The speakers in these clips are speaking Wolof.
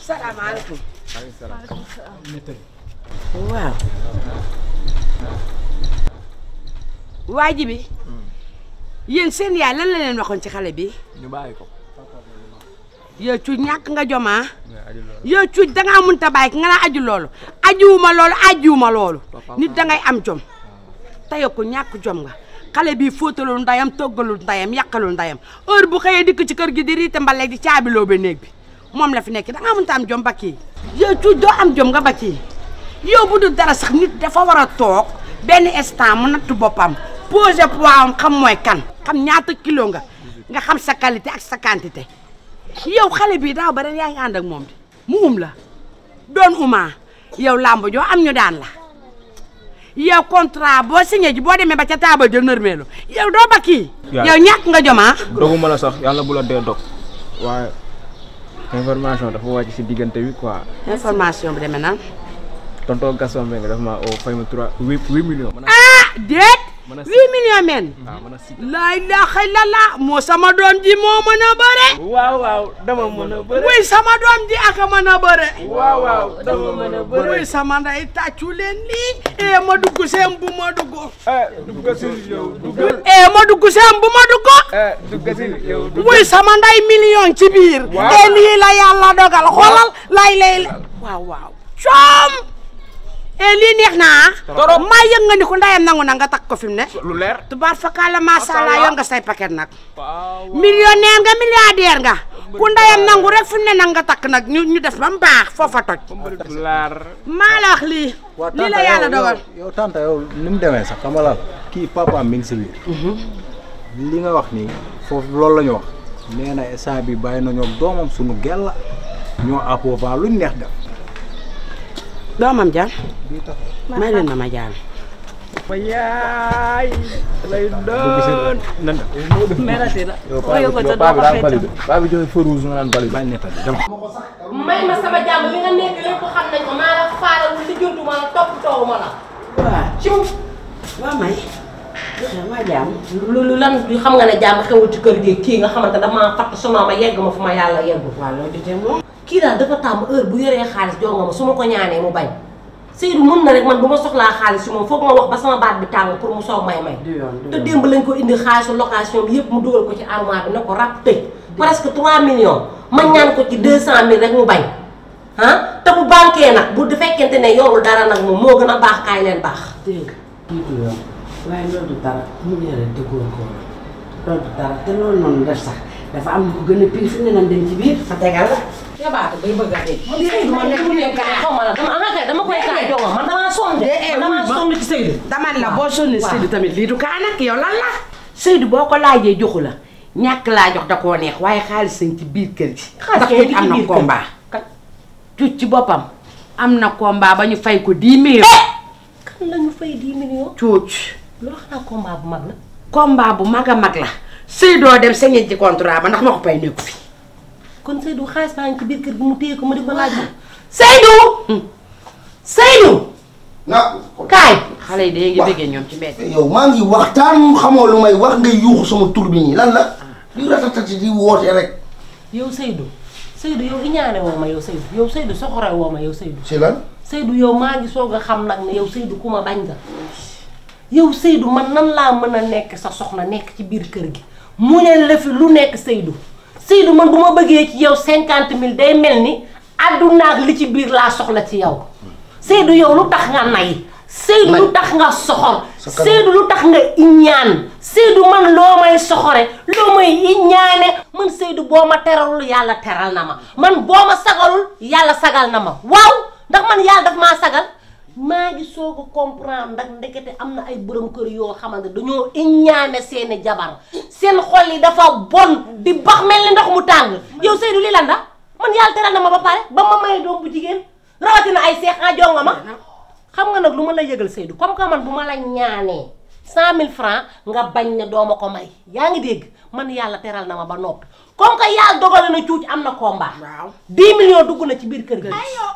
salaamaaleykum. maaleykum salaam. waaw. waa ji bi. yéen seen yaay lan la leen waxoon ci xale bi. ñu bàyyi ko. yow cuuj ñàkk nga jomaa. yow cuuj dangaa mënta bàyyi nga naa aju loolu. ajuwuma loolu. nit dangay am jom. tey ko ñàkk jom nga. xale bii fóotalul ndayam toggalul ndayam yàqalul ndayam heure bu xëyee dikk ci kër gi di riite mbaleeg di caabiloo ba néeg bi moom la fi nekk dangaa mënta am jom bakki yow cuuj doo am jom nga bakki yow bu dul dara sax nit dafa war a toog benn instant mu nattu boppam poser poids am xam mooy kan xam ñaata kilo nga xam sa qualité ak sa quantité yow xale bii daaw ba ren yaa ngi ànd ak moom di mu la doon uma yow làmb joo am ñu daan la yow contrat boo signé ji boo demee ba ca taabal ja nërmeelu yow doo bakki yow ñàkk nga joma doguma la sax yàlla bu la dee dog waaye information dafa wàcc si diggante bi quoi. information bi demee nan tonton Gaston Mbengue dafa maa oo fay ma 8 millions. déet 8 millions men laa ilaaha illallaah moo sama doom ji moo mën a bëre waaw dama mën a bëre wuy sama doom ji aka mën a bëre waaw dama mën a bëre wuy sama nday tàccu leen lii ma dugg seen bu ma dugg dugg si yow ma dugg seen bu ma dugg dugg si yow wuy sama nday million ci biir lii la yàlla dogal xoolal lay waaw coom lii neex naa torop maa yëg nga ni ku ndayam nangu na nga takk ko fi mu ne lu leer tubaar fakala macha Allah yor nga say paquet nag millionnaire nga milliardaire nga ku ndayam nangu rek fi mu ne nag nga takk nag ñu def ba mu baax foofa toj maa la wax lii la yàlla dogal yow tante yow ni mu demee sax xamalal kii papa mi ngi si biir li nga wax nii foofu loolu la ñu wax nee na instant bi bàyyi nañoo doomam suñu gel la ñoo appauvant luñ neex def doomam jaan may leen ma jaan ma yaay lay doon nan merati la paa bi joxe feu rouge nga naan bali bàyyi nettali dem may ma sama jàmm li nga nekk lépp xam nañ ko maa la faale li jëntuma la toppatoo ma la waaw may waa jàmm loolu lan xam nga ne jàmm xewul ci kër gi kii nga xamante damaa fatt suma ma yegg ma fu ma yàlla yeggu waaw loolu di moom kii daal dafa tàmm heure bu yoree xaalis jox nga ma su ma ko ñaanee mu bañ Seydou mën na rek man bu ma soxlaa xaalis si moom foog ma wax ba sama baat bi tàng pour mu soog may te démb lañ ko indi xaalisu location bi yëpp mu dugal ko ci armoire bi na ko ràpp tëj presque 3 millions ma ñaan ko ci 200 000 rek mu bañ te bu banquee nag bu fekkente ne yorul dara nag moom moo gën a baax kaay leen baax waaye loolu du dara mu ngi rek dëggoon ko loolu du dara te loolu noonu def sax dafa am lu gën a pire fi ne nan dem ci biir fa tegal la yabaatu bay bëgg a dee dama koy kaay jox man damaa sonn ci Seydou dama la boo sonni Seydou tamit lii du kaa nag yow lan la Seydou boo ko laajee joxu la ñàkk laa jox da koo neex waaye xaalis sañ ci biir kër gi ndax cuuc am na combat cuuc ci boppam am na combat ba ñu fay ko 10 millions kan la ñu fay 10 millions cuuc loolu xanaa combat bu mag la combat bu mag a mag la Seydou dem sañee ci contrat ba ndax ma ko pay nekku fi kon Seydou xaalis baa ngi ci biir kër gi mu téye ko ma di ma laaj Seydou kaay xale yi de ngi bëggee ñoom ci mbedd yow maa ngi waxtaan xamoo lu may wax ngay yuuxu sama tur bi nii lan la di ratatati di woote rek yow Seydou yow iñaane woo ma yow Seydou soxore woo ma yow Seydou ci lan Seydou yow maa ngi soog a xam nag ne yow Seydou ku ma bañ nga yow Seydou man nan laa mën a nekk sa soxna nekk ci biir kër gi mu ne la fi lu nekk Seydou man bu ma bëggee ci yow 50 000 day mel ni àdduna ak li ci biir laa soxla ci yow Seydou yow lu tax nga nay Seydou lu tax nga soxor Seydou lu tax nga iñaan Seydou man loo may soxore loo may iñaane man Seydou boo ma teralul yàlla teral na ma man boo ma sagalul yàlla sagal na ma waaw ndax man yàlla daf maa sagal maa ngi soog a comprendre ndax ndekete am na ay borom kër yoo xamante dañoo iñaane seeni jabar seen xol yi dafa bon di bax mel ni ndox mu tàng yow Seydou li lan la man yàlla teral na ma ba pare ba ma may doom bu jigéen rawatina ay seex a jonga ma xam nga nag lu ma la yëgal Seydou comme que man bu ma la ñaanee 100 000 francs nga bañ ne doo ma ko may yaa ngi dégg man yàlla teral na ma ba noppi comme que yàlla dogal na cuuc am na combat 10 millions dugg na ci biir kër gi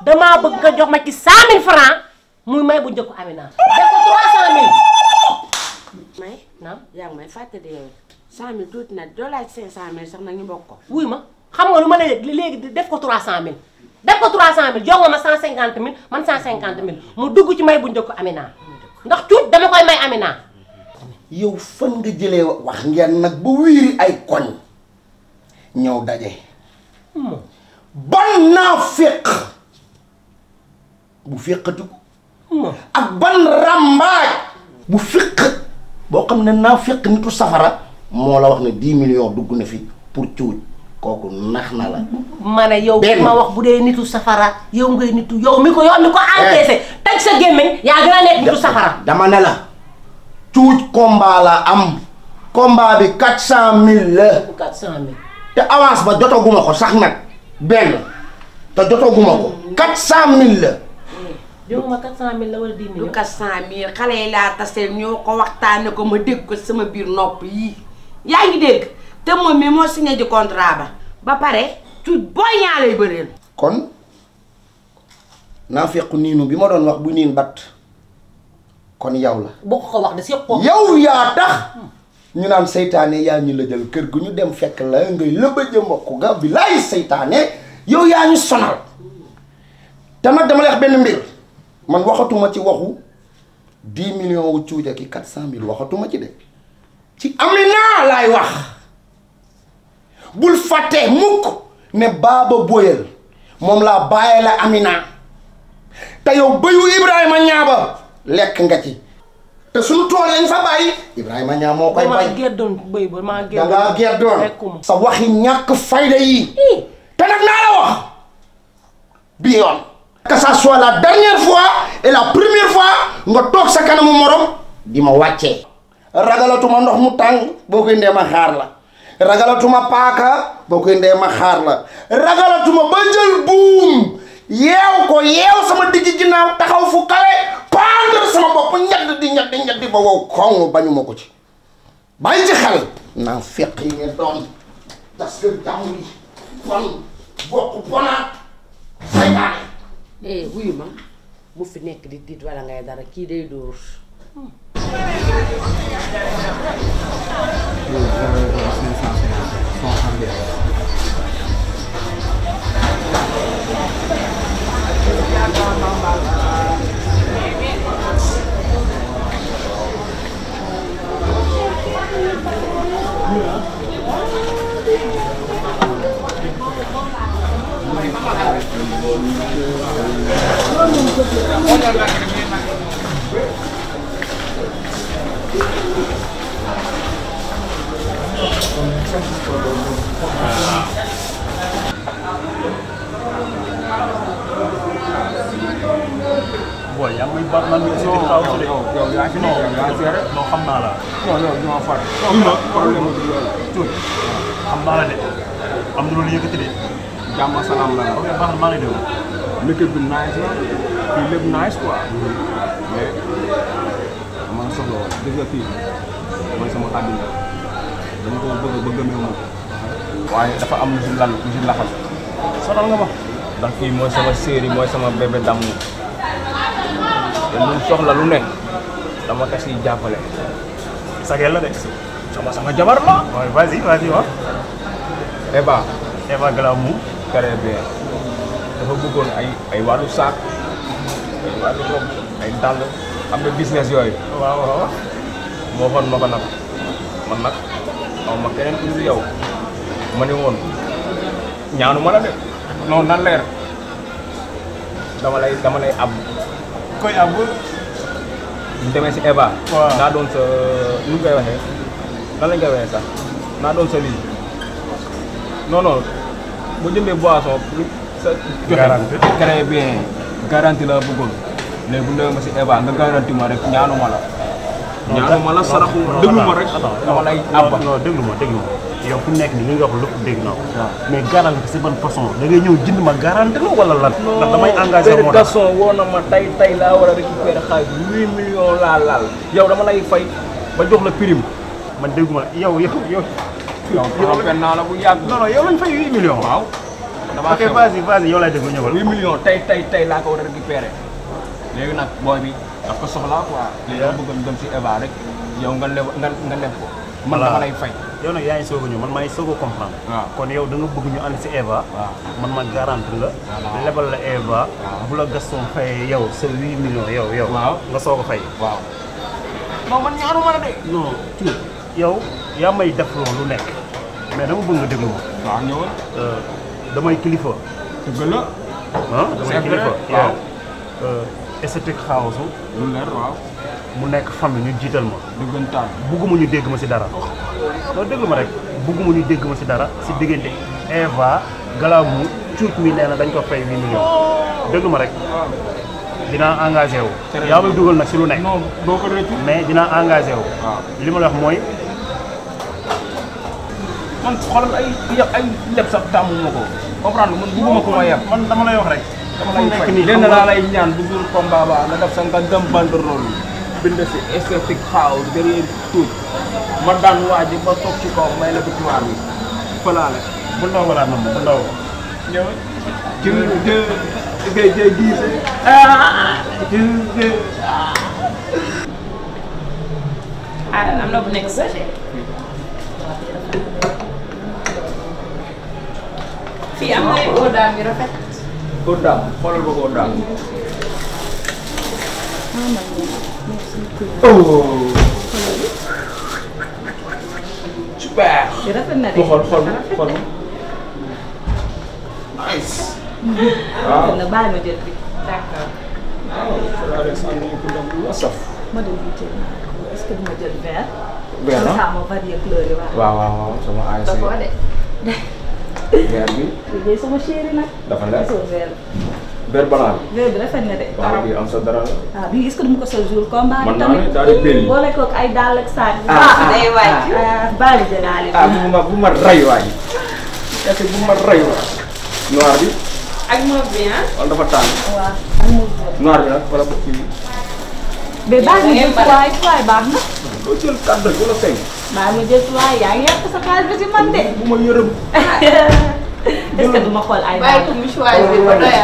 damaa bëgg nga jox ma ci 100 000 francs muy may bu njëkk Amina def ko 300 000 may naam yaa ngi may fàttali yow 100 000 tuuti na doo laaj 500 000 sax nag ñu bokk ko wuy ma xam nga lu ma la yëg léegi def ko 300 000 def ko 300000 jox nga ma 150000 man 150000 mu dugg ci may bu njëkk Amina ndax cuuj dama koy may Amina. yow fan nga jëlee wax ngeen nag ba wiiri ay koñ ñëw daje. ban naa féq bu féqatiku ak ban rambaaj bu féq boo xam ne naa féq nitu safara moo la wax ne 10 millions dugg na fi pour cuuj kooku nax na la. ma ne yow ma wax bu dee nitu safara yow ngay nitu yow mi ko encaissé teg sa gémmiñ yaa gën a nekk nitu safara. dama ne la cuuj combat la am combat bi 400000 la. 400000. te avance ba jotaguma ko sax nag benn te jotaguma ko 400000 la. yow ma 400000 la wala 10 millions. lu 400000 xale yi laa taseel ñoo ko waxtaane ko ma dégg ko sama biir nopp yii yaa ngi dégg te moom mi moo signé di contrat ba pare cuuj booy ñaa lay bëreel. kon naa fekk niinu bi ma doon wax bu niin bat kon yow la. boo ko wax de si ko. yow yaa tax ñu naan seytaane yaa ñu la jël kër gu ñu dem fekk la ngay lëbëjë mbokk ga bi laay seytaane yow yaa ñu sonal te nag dama lay wax benn mbir man waxatuma ci waxu 10 millions wu cuuja ki 400000 waxatuma ci de ci Amina laay wax bul fàtte mukk ne baaba boyal moom laa bàyyee la Amina te yow bëyu Ibrahima ñaaba lekk nga ci te suñu tool yañ fa bàyyi Ibrahima ñaa moo koy bay geddoon bëy ba maa geddoon dangaa geddoon sa waxi ñàkk fayda yi te nag naa la wax bii yoon que ça soit la dernière fois et la première fois nga toog sa kanamu morom di ma wàccee ragalatuma ndox mu tàng boo koy ndee ma xaar la ragalatuma paaka boo koy ndee ma xaar la ragalatuma ba jël buum yeew sama diggi ginnaaw taxaw fu kawe pendre sama bopp ñett ba wow koŋ bañu ma ko ci bàyyi ci xel naa fekk yi ngeen doon parce que jàmm yi bon bokk bonaat saytaane wuyu ma bu fi nekk di tiit wala ngay dara kii day dóor. boy yaa ngi baax man mii si biir kaw de. yow yaa fi nekk yaa géré. non xam naa la. non non du ma far. problème mu dugg tuuti xam naa la de am na loolu yëkkati de. jàmm salaam la. ok baax na maa ngi déglu. liggéey bi nice la fii lépp nice quoi. mais man soxla woon dëgg la fii mooy sama àddina dama ko bëgg gëmee moom. waaye dafa am lu si lan lu si laxal. sonal nga ma. ndax fii mooy sama séeri mooy sama bébé damm. te lu soxla lu ne dama ko siy jàppale. sagel la de. sama jabar la. waaye vas-y wax. Eva Glamour. très bien dafa bëggoon ay wàllu saak ay wàllu rob ay dàll am na business yooyu. waaw. moo xoon ma ko nag man nag aw ma keneen ku dul yow ma ne woon ñaanu ma la de non nan leer dama lay ab. koy ab. ñu demee si Eva. waaw naa doon sa nu ñu koy waxee nan lañ koy waxee sax naa doon sa lii non bu jëndee boisson sa. garantie très bien garantie la bëggoon léegi bu ndewee ma si Eva nga garantie ma rek ñaanu ma la. ñaanu ma la saraxu déglu ma rek. dama lay abba non déglu ma yow fu nekk nii li nga wax lépp dégg naa ko. mais garantie bi c'est bonne façon da ngay ñëw jënd ma garantie la wala lan. ndax damay engagé moo tax garçon woo na ma tey laa war a récupérer xaalis 8 millions laa laal yow dama lay fay ba jox la prime. man déggu ma yow. yow pen naa la bu yàgg. non yow lañ fay 8 millions. waaw. damaa ok vas-y yow lay déglu ñëwal. 8 millions tey laa ko war a récupérer léegi nag booy bi daf ko soxlaa quoi. léegi dama bëggoon dem si Eva rek yow nga leb ko man dama lay fay. yow nag yaa ngi soog a ñëw man maa ngi soog a comprendre. kon yow da nga bëgg ñu ànd si Eva. man ma garanti la. lebal la Eva. bu la Gaston fayee yow sa 8 millions yow. nga soog a fay. waaw. non man ñaanuma la de. non tuuti yow yaa may def loolu lu nekk mais dama bëgg nga déglu ma. waaw ñëwal. damay kilifa. dëgg la. damay kilifa. waaw. esthétique house. lu leer waaw. mu nekk famille ñu jiital ma. dëggantaan. bugguma ñu dégg ma si dara. non déglu ma rek bugguma ñu dégg ma si dara si diggante Eva Galamu cuuc mi nee na dañ ko fay 8 millions. déglu ma rek. dinaa engagé wu. yaa may dugal nag si lu nekk. non doo ko rëccu. mais dinaa engagé wu. waaw li ma la wax mooy. man xoolal ay leb sax tàmmu ma ko. comprendre man bugguma ko ma yeb. man dama lay wax rek. dama lay fay lenn laa lay ñaan bu dul combat ba nga def sa nga dem banderole bind si esthétique house derrière tuuti ma daan waaji ba toog ci kaw may la victoire bi falaale bu ndaw wala nam bu ndaw. ñëw jë diise am na bu nekk sa fii am na ay odaam yu rafet. Odaam xoolal ba ko Odaam. super. rafet na de. xool. nice. waaw na baal ma jël bi. d'accord. waaw la saf. ma dem bi jël est-ce que duma jël vert. vert comme ça ma varié couleur yi waaw sama ASC. dafa de. vert bi. liggéey sama chéri nag. dafa leer gisoo vert. vert blanc bi. vert bi rafet na de. waaw bii am sa dara la. ah bii est-ce que duma ko sol jour combat bi man naa tamit. ne daal di belli. boole koog ay dàll ak saak. day wàcc. baali jëlaale. bu ma ray waay. kese bu ma ray waay. noir bi. ak mauve bi ah. wala dafa tàng. waaw ak mauve bi. noir bi nag wala boog kii bi. mais baal ma jël tuwaay baax na. doo jël 4 wala 5. baal ma jël tuwaay yaa ngi yàq sa xaalis bi si man de. bu ma yërëm. est-ce que duma xool ay bàyyi ko mu choisir ba doyal.